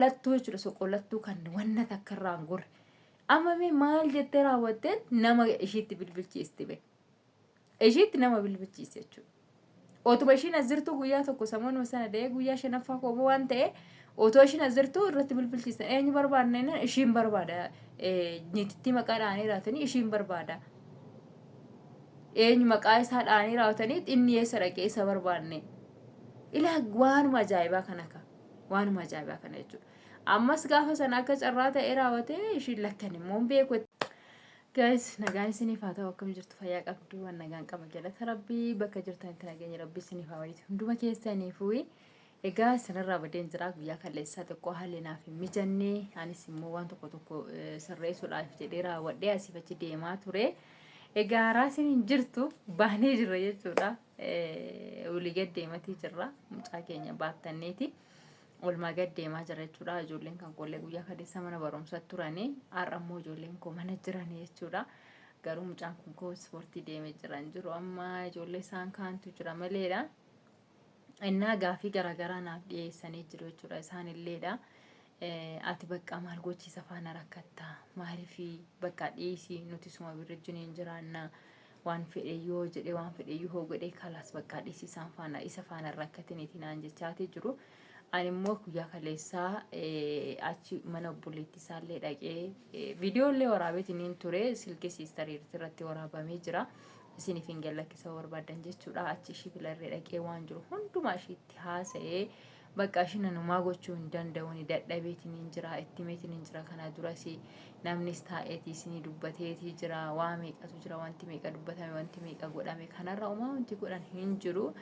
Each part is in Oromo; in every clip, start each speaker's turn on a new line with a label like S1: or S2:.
S1: Lattuu jechuudha soqolattuu kan wanna takka irraa hin gorre. Amma mee maal jettee raawwattee nama ishiitti bilbilchiisti bee. Ishiitti nama bilbilchiisti jechuudha. Otuma ishiin as jirtu guyyaa tokko samoonuma sana da'ee guyyaa shanaffaa koomoo waan ta'e otoo ishiin as jirtu irratti bilbilchiistan eenyu barbaadna jennaan ishiin barbaada niitittii maqaa dha'anii raatanii ishiin barbaada. Eenyu maqaa isaa dha'anii raawwatanii inni eessa dhaqee isa barbaanne. Ilaa waanuma ajaa'ibaa kana ka. Waanuma ajaa'ibaa kana jechuudha. Ammas gaafa sana akka carraa ta'ee raawwatee ishiin lakkan immoo hin beeku. Guys, nagaan isiniif haa ta'u. Akkam jirtu? Fayyaa qabdu? Waan nagaan qaba, galata rabbii. Bakka jirtanitti nageenya rabbii isiniif haa baay'atu hunduma keessaniifuu. Egaa isinirraa badeen jira. Guyyaa kaleessaa xiqqoo haalli naaf hin mijanne. Anis immoo waan tokko tokko sirreessuudhaaf jedhee raawwadhee asiif achi deemaa ture. Egaa haaraa isin hin jirtu, baanee jirra jechuudha. Olii gad deematii jirra, mucaa keenya baattanneeti. Oolmaa gad deemaa jira jechuudha. Ijoolleen kan koollee guyyaa kaleessa mana barumsa turanii, har'a immoo ijoolleen koo mana jiranii jechuudha. Garuu mucaan kun koo ispoortii deemee jiran jiru, amma ijoollee isaan kaantu jira maleedha. Innaa gaafii garaagaraa naaf dhiyeessanii jiru jechuudha isaan illeedha. Ati bakka maal gochiisa faana rakkatta? Maaliif bakka dhiisii, nuti suma birrijjiin hin jiraanna. Waan fedhe yoo jedhe, waan fedhe yoo godhe, kalaas bakka dhiisii, isaan faana isa faana rakkatiniiti naan jechaatii jiru. Ani immoo guyyaa kaleessaa achi mana obboleettii isaallee dhaqee viidiyoo illee waraabeetiin ture. Silkii siistarii irratti waraabamee jira. Isiniif hin gallakkisa barbaadan jechuudha. Achi ishii bilarree dhaqee waan jiru hundumaa ishiitti haasa'ee, bakka ishiin anumaa gochuu hin danda'u, ni dadhabeetiin hin jira, itti himeetiin hin jira. Kana duras namnis taa'eetii isinii dubbateetii jira. Waa meeqatu jira, wanti meeqa dubbatame, wanti meeqa godhame, kanarra umaa wanti godhan hin jiru.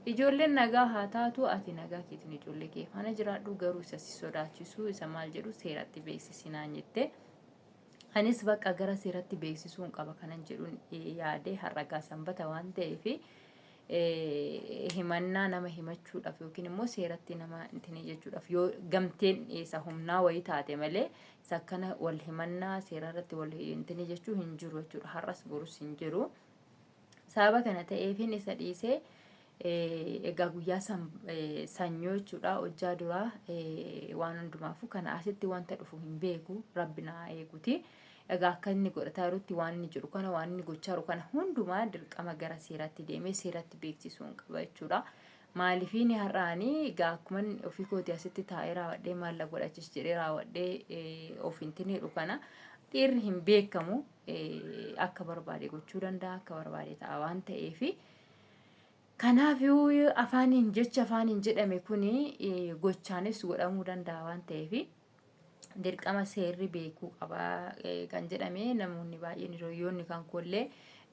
S1: Ijoolleen nagaa haa taatu, ati nagaa keetiin ijoollee kee faana jiraadhu, garuu isa si sodaachisu, isa maal jedhu seeratti beeksisinaan jette. Anis bakka gara seeratti beeksisuun qaba kanan jedhuun yaade. Har'a sanbata waan ta'eef himannaa nama himachuudhaaf yookiin immoo seeratti nama intini jechuudhaaf yoo gamteen isa humnaa wayii taate malee, isa akkana wal himannaa seera irratti wal intini jechuu hin jiru jechuudha. Har'as borus hin jiru. Sababa kana ta'eefin isa dhiisee. Egaa guyyaa sanyoo jechuudha, hojjaa duraa waan hundumaafuu kana asitti wanta dhufu hin beeku, rabbi naa eeguti. Egaa akka inni godhataa jirutti, waan inni jedhu kana, waan inni gochaa jiru kana hundumaa dirqama gara seeraatti deemee seeratti beeksisuun qaba jechuudha. Maaliifiin har'aanii egaa akkuma ofii kootii asitti taa'ee raawwadhee maalla godhachis jedhee raawwadhee of hin tineedhu kana, dhiirri hin beekamu, akka barbaade gochuu danda'a, akka barbaade ta'a waan ta'eefi. Kanaaf afaaniin jecha afaaniin jedhame kuni gochaanis godhamuu danda'a waan ta'eef, dirqama seerri beekuu qaba kan jedhame. Namoonni baay'een, hiriyoonni kan koollee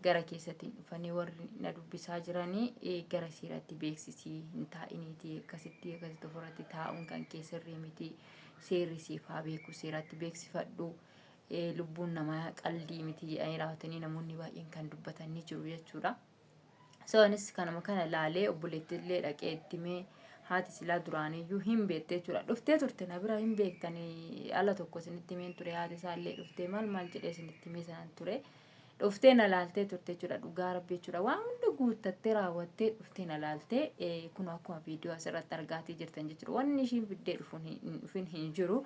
S1: gara keessatti dhufanii warri na dubbisaa jiranii, gara seeratti beeksisii, hin taa'iniiti akkasitti akkasitti ofirratti taa'uun kan kee sirrii miti, seerri siif haa beeku, seeratti beeksifadhu, lubbuun namaa qaldii miti jedhanii raawwatanii namoonni baay'een kan dubbatan ni jiru jechuudha. So anis kanuma kana laalee obboleettillee dhaqee itti himee, haati silaa duraaniyyuu hin beekte jechuudha. Dhuftee turte na bira, hin beektanii, ala tokko isinitti himeen ture. Haati isaallee dhuftee maal maal jedhee isinitti himee sanan ture. Dhuftee na laaltee turte jechuudha, dhugaa rabbi jechuudha. Waan hunda guuttattee raawwattee dhuftee na laaltee, kun akkuma viidiyoo asirratti argaatii jirtan jechuudha. Wanni ishiin fiddee dhufuun hin dhufin hin jiru.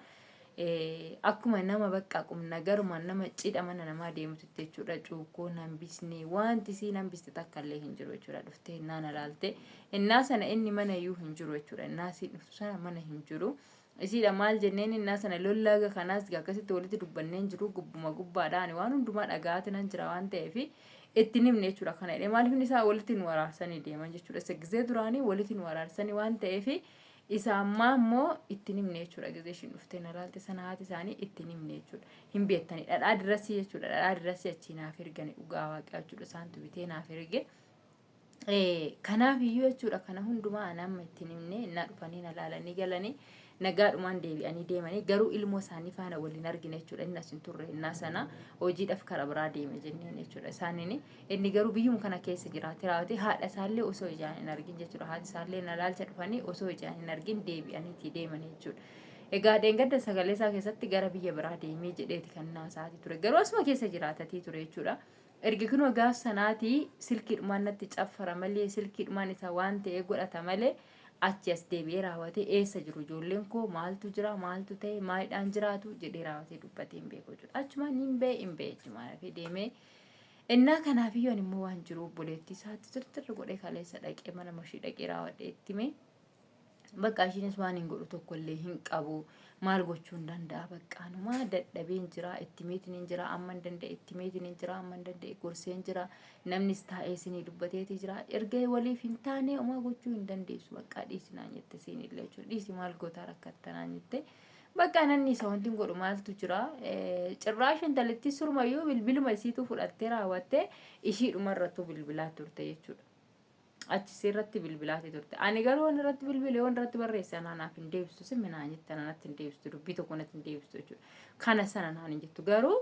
S1: Akkuma nama bakka qumna garuma nama cidha mana namaa deemtutti jechuudha. Cuukkoo hambisne, wanti isiin hambiste takka illee hin jiru jechuudha. Dhuftee innaa na laalte, innaa sana inni mana iyyuu hin jiru jechuudha. Innaa isiin dhuftu sana mana hin jiru. Isiidha maal jenneen, innaa sana lollaga kanaas akkasitti walitti dubbanneen jiru. Gubbuma gubbaadha, ani waan hundumaa dhaga'aati nan jira waan ta'eef itti himne jechuudha. Kana jedhee maaliif inni isaa walitti nu araarsanii deeman jechuudha. Isa gizee duraanii walitti nu araarsanii waan ta'eef, isa ammaa immoo itti himne jechuudha. Gizee ishiin dhuftee na laalte sana haati isaanii itti himne jechuudha. Hin beektani, dhadhaa dirasii jechuudha. Dhadhaa dirasii achii naaf ergani, dhugaa waaqaa jechuudha. Isaantu bitee naaf erge. Kanaaf iyyuu jechuudha, kana hundumaa ani amma itti himne. Innaa dhufanii na laalanii galanii nagaadhumaan deebi'anii deemanii, garuu ilmoo isaanii faana waliin argine jechuudha. Inni as hin turre innaa sana, hojiidhaaf kara biraa deeme jenneen jechuudha isaaniin. Inni garuu biyyuma kana keessa jiraate raawwate, haadha isaallee osoo ijaan hin argin jechuudha. Haati isaallee na laalcha dhufanii osoo ijaan hin argin deebi'aniitii deeman jechuudha. Egaa dheengadda sagalee isaa keessatti gara biyya biraa deemee jedheeti kan naasaatii ture. Garuu asuma keessa jiraatatii ture jechuudha. Erga kunoo gaaf sanaatii silkiidhumaan natti caffara malee, silkiidhumaan isa waan ta'e godhata malee, Achi as deebi'ee raawwatee eessa jiru ijoolleen koo, maaltu jira, maaltu ta'e, maalidhaan jiraatu jedhee raawwatee dubbatee hin beeku jechuudha. Achumaan hin ba'e, hin ba'e achumaan hafee deemee. Innaa kanaafiyyuu ani immoo waan jiru obboleettii isaatti tirtirri godhee kaleessa dhaqee mana mashii dhaqee raawwadhee itti himee. Bakka ishiinis waan hin godhu tokkollee hin qabu. Maal gochuu hin danda'a, bakka anumaa dadhabeen jira, itti meetiin hin jira, amma hin danda'e itti meetiin hin jira, amma hin danda'e gorseen jira, namnis taa'ee isinii dubbateetii jira, erga waliif hin taane homaa gochuu hin dandeessu, bakka dhiisi naan jette isiin illee jechuudha. Dhiisi, maal gootaa rakkatta naan jette. Bakka nanni isa wanti hin godhu maaltu jira? Cirraash intalittii surumayyuu bilbiluma isiitu fudhattee raawwattee ishiidhuma irrattuu bilbilaa turte jechuudha. Achi irratti bilbilaati turte. Ani garuu waan irratti bilbile, waan irratti barreesse anaa naaf hin deebistu, simmi naan jette, ana natti hin deebistu, dubbii tokko natti hin deebistu jechuudha. Kana sana naan hin jettu, garuu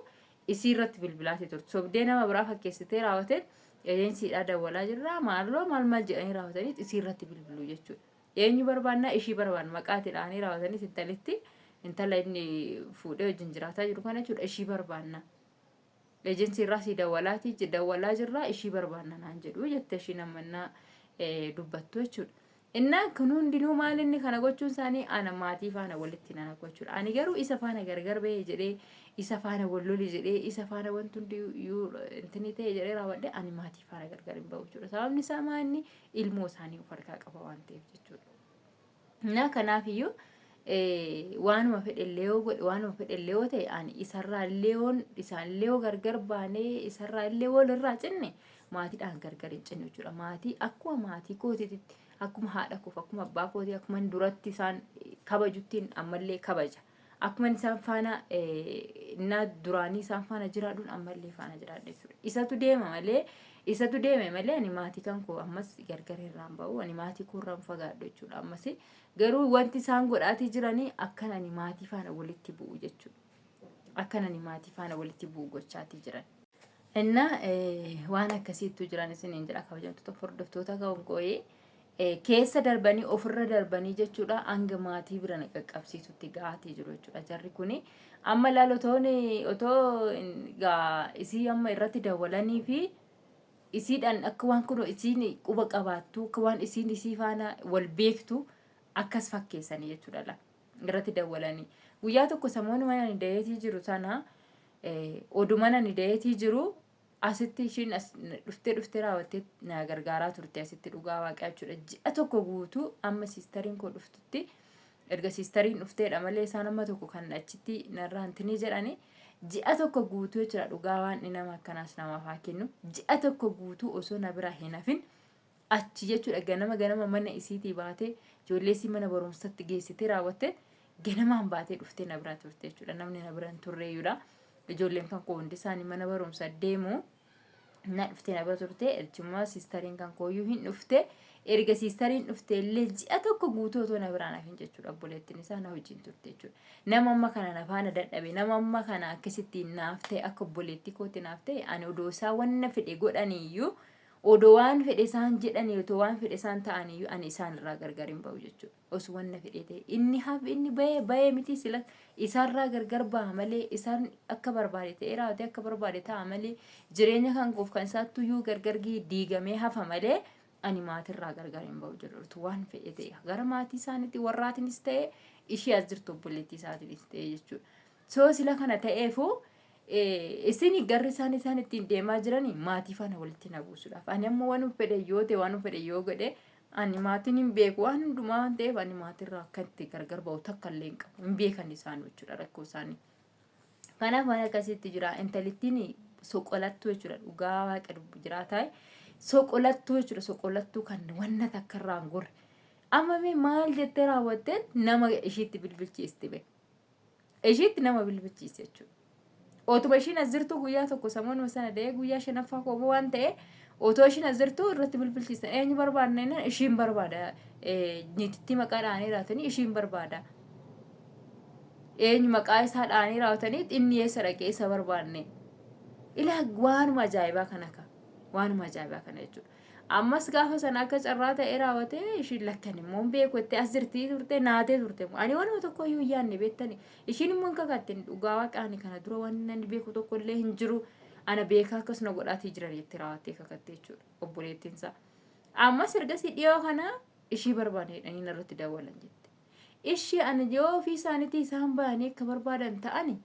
S1: isii irratti bilbilaati turte. Sobdee nama biraa fakkeessitee raawwatee ejensiidhaa dawwalaa jirra maalloo maal maal jedhanii raawwatanii isii irratti bilbilu jechuudha. Eenyu barbaannaa, ishii barbaanna, maqaati dha'anii raawwatanii intalitti, intala inni fuudhee wajjin jiraataa jiru kana jechuudha, ishii barbaanna. Ejensii irraa sii dawwalaatii dawwalaa jirraa, ishii barbaanna naan jedhu jette ishiin ammannaa dubbattu jechuudha. Innaan kun hundinuu maal inni kana gochuun isaanii ana maatii faana walitti nana gochuudha. Ani garuu isa faana gargar ba'e jedhee, isa faana wal loli jedhee, isa faana wanti hundi intini ta'e jedhee raawwadhe ani maatii faana gargar hin ba'u jechuudha. Sababni isaa maa inni ilmoo isaanii of harkaa qaba waan ta'eef jechuudha. Innaa kanaafiyyuu waanuma fedhe illee yoo godhe, waanuma fedhe illee yoo ta'e, ani isarraa illee yoon isaan illee yoo gargar baanee, isarraa illee wal irraa cinne, maatiidhaan gargar hin cinnu jechuudha. Maatii akkuma maatii kootiitti, akkuma haadha koof, akkuma abbaa kootii, akkuma duratti isaan kabajuttiin ammallee kabaja. Akkuma isaan faana innaa duraanii isaan faana jiraadhuun ammallee faana jiraadha jechuudha. Isatu deema malee, isatu deeme malee, ani maatii kan koo ammas gargar irraan ba'u, ani maatii koo irraan fagaadhu jechuudha. Ammas garuu wanti isaan godhaatii jiranii akkan ani maatii faana walitti bu'u jechuudha. Akkan ani maatii faana walitti bu'u gochaatii jiran. Innaa waan akkasiittu jiran isiniin jedha, kabajamtoota hordoftoota kan koo'ee. Keessa darbanii, ofirra darbanii jechuudha, hanga maatii bira na qaqqabsiisutti ga'aatii jiru jechuudha jarri kuni. Amma ilaal, otoo isii amma irratti dawwalanii fi isiidhaan akka waan kun isiin quba qabaattu, akka waan isiin isii faana wal beektu akkas fakkeessanii jechuudha la irratti dawwalanii. Guyyaa tokko samoonni mana ani dayeetii jiru sana, oduma ani dayeetii jiru, asitti ishiin as dhuftee dhuftee raawwattee na gargaaraa turte asitti, dhugaa waaqaa jechuudha. Ji'a tokko guutuu amma siistariin koo dhuftutti, erga siistariin dhufteedha malee isaan amma tokko kan achitti narraa hintinii jedhani. Ji'a tokko guutuu jechuudha, dhugaa waan nama akkanaas namaaf haa kennu. Ji'a tokko guutuu osoo na bira hin hafin achi jechuudha, ganama ganama mana isiitii baatee, ijoollee isii mana barumsatti geessitee raawwattee, ganamaan baatee dhuftee na bira turte jechuudha. Namni na bira hin turreeyyuudha. Ijoolleen kan koo hundi isaanii mana barumsa deemu. Na dhuftee na bira turte. Achummaa siistariin kan kooyyuu hin dhufte. Erga siistariin dhufte illee ji'a tokko guutuu otoo na biraan hafin jechuudha. Obboleettiin isaa na wajjin turte jechuudha. Nama amma kana na faana dadhabe, nama amma kana akkasittiin naaf ta'e, akka obboleettii kootti naaf ta'e, ani odoo isaa wanna fedhe godhaniiyyuu, odoo waan fedhe isaan jedhanii, otoo waan fedhe isaan ta'aniiyyuu, ani isaan irraa gargar hin ba'u jechuudha. Osoo wanna fedhe ta'e, inni hafe, inni bahee bahee miti, sila isaarraa gargar baha malee, isaan akka barbaade ta'ee raawwatee akka barbaade ta'a malee, jireenya kan koof kan isaattuyyuu gargar diigamee hafa malee, ani maatirraa gargar hin ba'u jedhu. Waan fedhe ta'e, gara maatii isaaniitti warraatiinis ta'e, ishee as jirtu obboleettii isaatiinis ta'e jechuudha. Soo sila kana ta'eefu isin garri isaan ittiin deemaa jiranii maatii faana walitti na buusuudhaaf. Ani ammoo waan fedhe yoo ta'e, waan fedhe yoo godhe, ani maatiin hin beeku waan hundumaa waan ta'eef, ani maatirraa akka itti gargar ba'u takka illee hin qabu. Hin beekan isaan jechuudha rakkoo isaanii. Kanaaf waan akkasitti jira. Intalittiin soqolattuu jechuudha, dhugaa waaqa jiraataa soqolattuu jechuudha, soqolattuu kan wanna takka irraa hin gorre. Amma mee maal jettee raawwatteen nama ishiitti bilbilchiisti bee? Ishiitti nama bilbilchiise jechuudha. Otuma ishiin as jirtu guyyaa tokko samoonuma sana da'ee guyyaa shanaffaa koomoo waan ta'e, otoo ishiin as jirtu irratti bilbilchiisan. Eenyu barbaadna jennaan, ishiin barbaada, niitittii maqaa dha'anii raawwatanii, ishiin barbaada. Eenyu maqaa isaa dha'anii raawwatanii, inni eessa dhaqee, isa barbaanne. Ilaa waanuma ajaa'ibaa kana ka waanuma ajaa'ibaa kana jechuudha. Ammas gaafa sana akka carraa ta'ee raawwatee ishiin lakkan immoo hin beeku jettee as jirtii turte, naatee turte. Ani waanuma tokko iyyuu hin yaadne beektani. Ishiin immoo hin kakatte, dhugaa waaqa ani kana dura waan inni beeku tokko illee hin jiru. Ana beekaa akkasuma godhaatii jiran jettee raawwattee kakatte jechuudha obboleettiin isaa. Ammas ergasii dhiyoo kana Ishii barbaanne jedhanii narratti dawwalan jette. Ishii ani yoo ofii isaaniitii isaan bahanii akka barbaadan ta'ani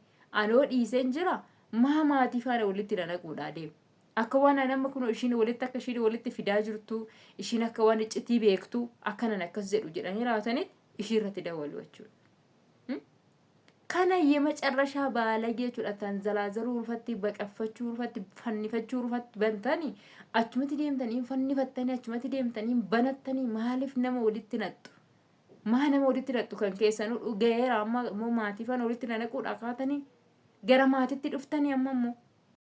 S1: anoo dhiiseen jira maa maatii faana walitti nanaquudhaa deemu. Akka waan ani amma kunoo ishiin walitti akka ishiin walitti fidaa jirtu ishiin akka waan iccitii beektu akkanan akkas jedhu jedhanii raawwatanitti ishii irratti dawwalu jechuudha. Kana የመጨረሻ baalagee jechuudha. Tanzalaazaluu rufatti baqaffachuu rufatti fannifachuu rufatti bantanii achumatti deemtanii fannifattanii achumatti deemtanii banattanii maaliif nama walitti naxxu? Maa nama walitti naxxu kan keessanuu dhugeera amma immoo maatii faana walitti nanaquudha kaatanii gara maatitti dhuftanii amma immoo.